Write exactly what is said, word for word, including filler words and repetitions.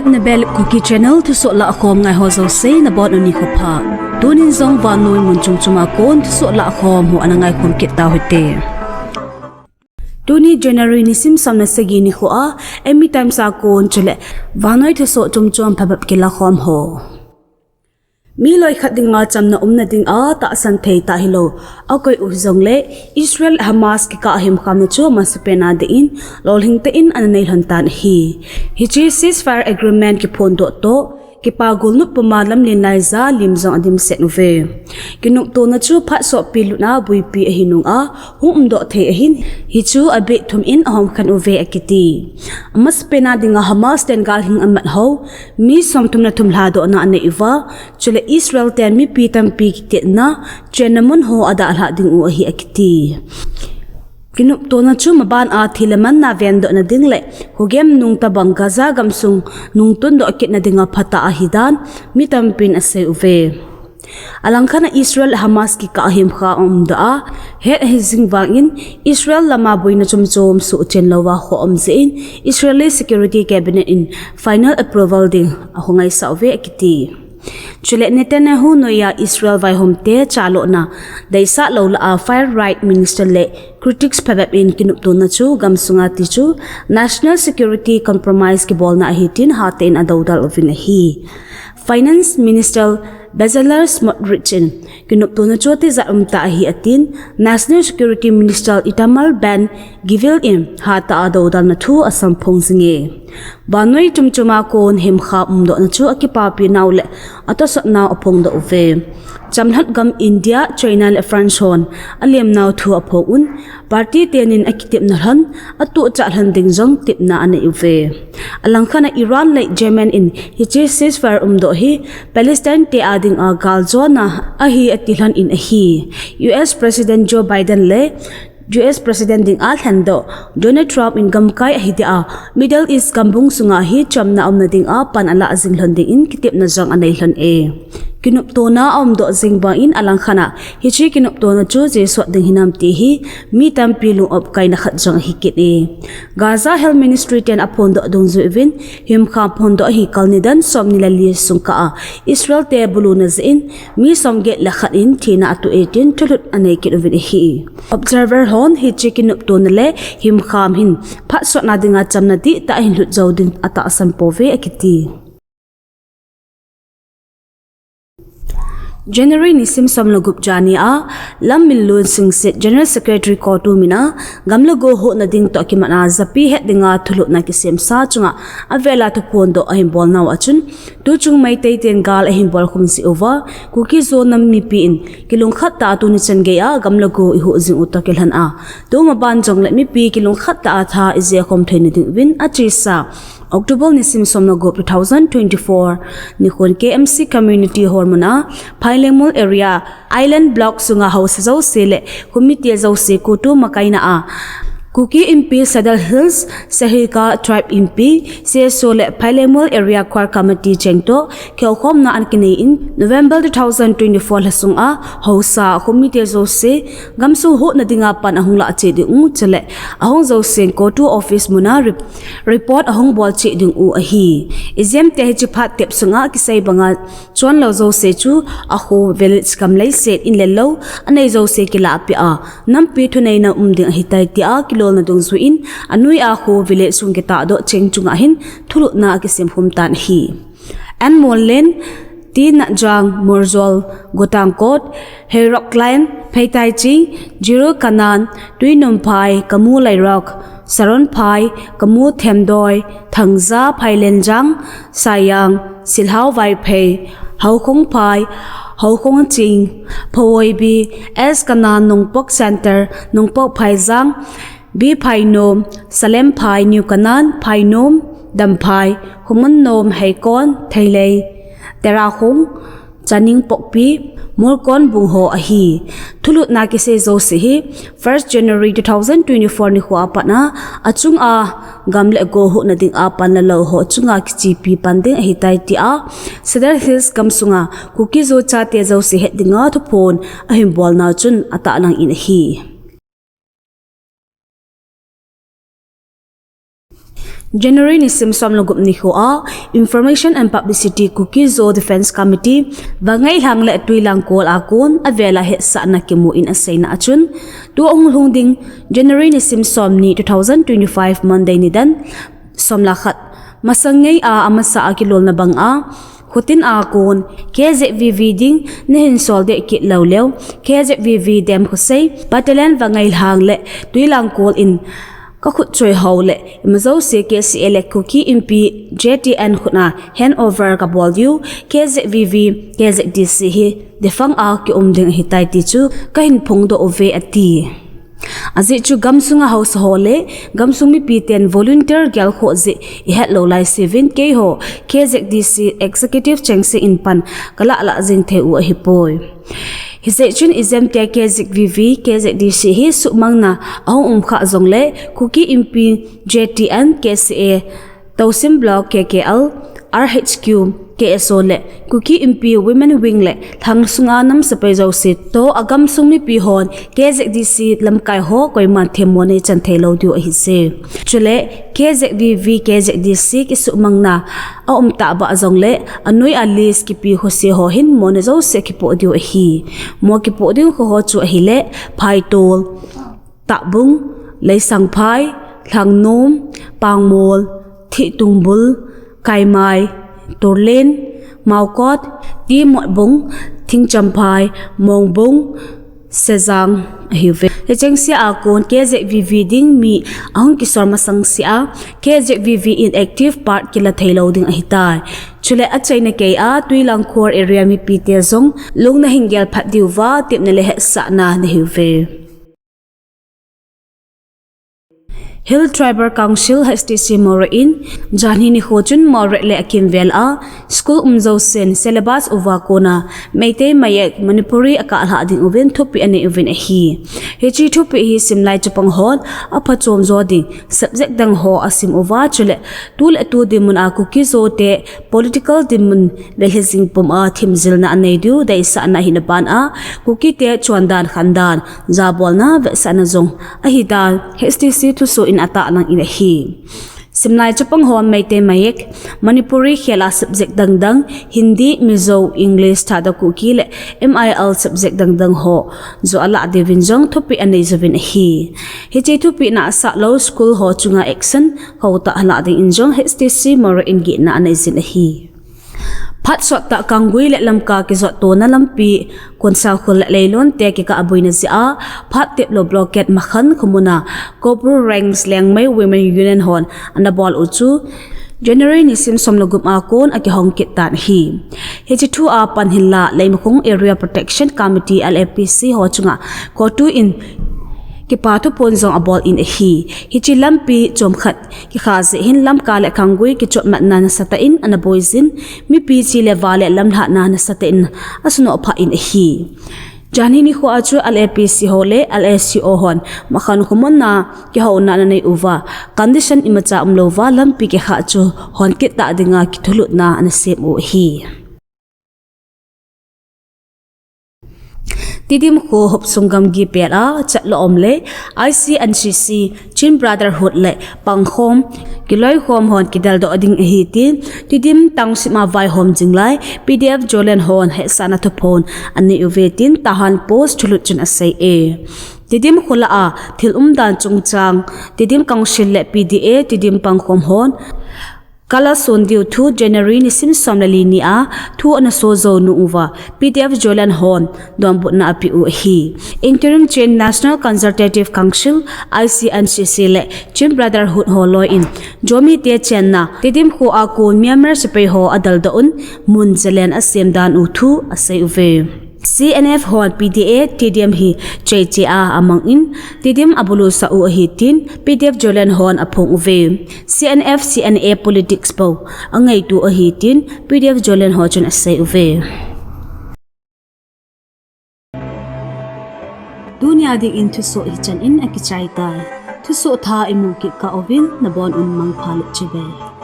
Nabel Kuki Channel thusoh lahkhom ngai ho jouse nabonun nikho pha. Tunin jong vannoi mun chom chom a kon thusoh lahkhom ho ana ngaikhom kit tauhite. Tuni January nisim som le sagi nikho a, Eimi Times a kon chule vannoi thusoh chom chom phabep kilakhom ho. Mi loikhat dinga chamna umna dinga tahsan thei tah hilou akoi u hijongle, Israel Hamas kikah a himkhamna chu masapen a dingin lolhing tah in ana nei lhon tan ahi. Hiche ceasefire agreement kiphondoh toh kipa golnop puma lamlen laija lim jong adimset uve. Kinoptona chu phat sopi lutna buipi ahi nunga hung umdoh thei ahin, hichu abeh thum in ahom khen uve akiti. Amasapen a dinga Hamas ten galhing amat ho mi somthum le thum lhadohna anei uva, chule Israel ten mipi tampi kitetna chenna mun ho adalhah ding u ahi akiti. Kinoptona chu maban a thi le manna vendohna ding le khogem nung tobang Gaza gamsung nung tundoh kitna dinga phatah ahidan mi tampin asei uve. Alangkhat a Israel Hamas kikah a himkham aumdoh a, het ahi jing vangin Israel lama boina chom chom suhchen louva khoh aum jeh in Israeli Security Cabinet in final approval ding ahung ngaisah uve akiti. Chule Netanyahu noiya Israel vaihomte chalona deisah lou lah a Far Right Minister le critics phabep in kinoptona chu gamsunga ti chu national security compromise kibolna ahi tin hatah in adoudal uvin ahi. Finance Minister Bezalel Smotrich in kinoptona chu tijat umtah ahi atin, National Security Minister Itamar Ben Gvir in hatah a doudalna thu asamphong jinge. Vannoi chom chom a kon himkham umdohna chu akipapi nau le atosot nau aphongdoh uve. Chamlhat gam India, China le France hon alem nau thu aphong un, party tenin akitepna lhon, atuhchah lhon ding jong tepna anei uve. Alangkhat a Iran le Yemen in hiche ceasefire umdoh hi Palestine te a dinga galjona ahi ati lhon in ahi. U S President Joe Biden le U S President dinga lhendoh Donald Trump in gamkai ahi dia Middle East gambung sunga hi chamna umna dinga pan alah jing lhon dingin kitepna jong anei lhon e. Kinoptona aumdoh jing bangin alangkhat a hiche kinoptona chu ijeh sot ding hinam ti hi mi tampi lung-op kaina khat jong ahi kit e. Gaza Health Ministry ten aphondoh dungjui uvin himkham phondoh hi kal nidan somni le li sung kah a Israel te buluna jeh in mi somget le khat in thina atoh e tin thulhut anei kit uvin ahi. Observer hon hiche kinoptona le himkham hin phat sotna dinga chamna dihtah ahin lhut jou ding atahsan pouve akiti. January nisim som le gup jani a, Lamminlun Singsit General Secretary CoTU min a, gam le go huhna ding toh kimat a japi het dinga thulhutna kisemsa chunga avela thuphondoh ahin bolnau a chun, tuchung Meitei ten gal ahin bolkhum jeh uva, Kuki-Zo nam mipi in kilungkhat tah a tuni chan gei a gam le go ihuh jing u toh kilhon a, tumaban jongle mipi kilungkhat tah a tha ijehkhom theina ding uvin achesa October nisim som le gup two thousand twenty-four nikhon K M C Community Hall mun a Phailengmol Area Island Block sunga haosa jouse le khomite jouse CoTU makaina a Kuki Inpi Sadar Hills, Sahrika Tribe Inpi, C S O le Phailengmol Area Core Committee cheng toh kihoukhomna ana kinei in November two thousand twenty-four lha sunga haosa khomite jouse gamsung huhna dinga pan ahung lah cheh ding u chule ahung jousen CoTU office mun a rep-, report ahung bol cheh ding u ahi. Ijemtia hiche phat tep sunga kisei banga chonlou jouse chu akho village kam leiset in le lou anei jouse kilahpeh a, nampi thuneina um ding ahitai tia kilolna dungjuiyin anoi a kho village sung kitahdoh cheng chunga hin thulhutna akisemkhum tan ahi. N Mollen, T Natjang, Morjol, Gotangkot, Heirok Klen, Pheitaichi, Jiru Kanan, Tuinumphai, Kamu Lairok, Saronphai, Kamu Themdoi, Thangja, Phailenjang, Sayang, Silhao Vaiphei, Haukhongphai, Haukhongching, Phawoibi, S Kanan, Nongpok Center, Nongpok Phaijang, B Phainom, Salemphai, New Kanan, Phainom, Damphai, Humunnom, Heikon, Theilei, Terakhong, Chaningpokpi, Molkon bung ho ahi. Thulhutna kisei jouse hi first January two thousand twenty-four nikho a pat a, achunga gam le go huhna dinga pan le lou ho chunga kichepi pan ding ahitai tia Sadar Hills gamsunga Kuki-Zo chate jouse het dinga thuphon ahin bolnau chun atahlang in ahi. January nisim som le gup nikho a Information and Publicity Kuki Zo Defence Committee Vangailhang le Tuilangkol a kon avel a hetsahna kimu in aseina a chun, tua hung lhung ding January nisim somni two thousand twenty-five Monday nidan som le khat masang ngei a amasa a kilolna bang a, khutin a kon K Z V V ding nahin sol deh kit lou leu, K Z V V dem khosei Battalion Vangailhang le Tuilangkol in ka khut choi ho le ima jouse K C A le Kuki Inpi J T N khut a hand over ka bol diu, K Z V V, K Z D C hi defunct a ki um ding ahitai ti chu kahin phongdoh uve ati. Ajeh chu gamsunga haosa ho le gamsung mipi ten volunteer gelkhoh jeh ihet lou lai seuvin keiho K Z D C Executive Chengse in pan ka lah lah jing thei u ahipoi. Hijeh chun ijemtia K Z V V, K Z D C hi suhmangna ahung um khah jongle Kuki Inpi J T N, K C A, Tousem Block, K K L, R H Q, K S O le Kuki Inpi Women Wing le lhang sunga nam sepai jouse toh agamsung mipi hon K Z D C lamkai ho koiman themmo neichan thei lou diu ahije. Chule K Z V V, K Z D C kisuhmangna aum tah bah jongle anoi a list kipe khose ho hin mona jouse kipoh diu ahi. Mo kipoh ding kho ho chu ahile Phaitol, Tahbung, Leisangphai, Lhangnom, Pangmol, Thihtungbul, Kaimai, Turlen, Maokot, Timotbung, Thingchamphai, Mongbung, Sejang ahiuve. Hichengse a kon K Z V V ding mi ahung kisol masang sea K Z V V in active part kila thei lou ding ahitai. Chule achaina kei a Tuilangkol area mipi te jong lung nahin gel phat diuva tepna le hetsahna nahiuve. Hill Tribal Council, H T C Moreh in janhi nikho chun Moreh le akimvel a school um jousen syllabus uva kona Meitei Mayek Manipuri akah lhah ding uvin thupeh anei uvin ahi. Hiche thupeh hi simlai chapang hon aphachom jo ding subject dang ho asim uva chule tu le tu dinmun a Kuki Zo te political dinmun velhi jing pum a themjilna anei diu deisahna ahina ban a Kuki te chondan khandan jabolna vetsahna jong ahidan H T C thusoh in atahlang in ahi. Simlai chapang hon Meitei Mayek, Manipuri khel a subject dangdang, Hindi, Mizo, English, Thada Kuki le M I L subject dangdang ho joh alah diuvin jong thupeh anei jouvin ahi. Hiche thupeh na asah lou school ho chunga action kho tah alah ding in jong H T C Moreh in gihna anei jin ahi. Phat sot tah Kanggui le Lamka kijot tona lampi, Konsakhul le Leilon te kikah a boina jeh a, phat tep lou blockade Makhan khomun a, Kobor Ranks Liangmai Women Union hon ana bol u chu January nisim som le gup a kon akihong kit tan ahi. Hiche thu a pan hinla Leimakhong Area Protection Committee, L A P C ho chunga CoTU in kipa thuphon jong abol in ahi. Hiche lampi chomkhat kikha jeh hin Lamka le Kanggui kichotmatna nasatah in ana boi jin, mipi chi le va le lamlhahna nasatah in asunoh phah in ahi. Janhi nikho a chu L A P C ho le L A C O hon Makhan khomun a kihouna ana nei uva, condition imacha umlouva lampi kikhah chu hon kit tah dinga kithulutna ana sem u ahi. Tiddim kho Hopsung gamgi pel a chatlo um le I C N C C, Chin Brotherhood le Pangkhom kiloikhom hon kideldoh ding ahi tin, Tiddim township a vaihom jing lai P D F Zoland hon hetsahna thuphon anei uve tin Tahan Post thulut chun asei e. Tiddim kholah a thil umdan chungchang Tiddim Council le P D A Tiddim Pangkhom hon kala son diu thu January nisim som le li ni a thu ana so jou nung uva P D F Zoland hon donbutna apeh u ahi. Interim Chin National Consultative Council, I C N C C le Chin Brotherhood ho loi in Zomi te chenna Tiddim kho a kon Myanmar sepai ho adeldoh un mun Zoland asem dan u thu asei uve. C N F hon P D A Tiddim hi cheiche a amang in Tiddim abulu sah u ahi tin P D F Zoland hon aphong uve. C N F C N A politics bou angaitu ahi tin P D F Zoland ho chun asei uve. Tunia dingin thusoh hichan in akichai tai. Thusoh thah imu kit kah uvin nabon un mangpha le chibai.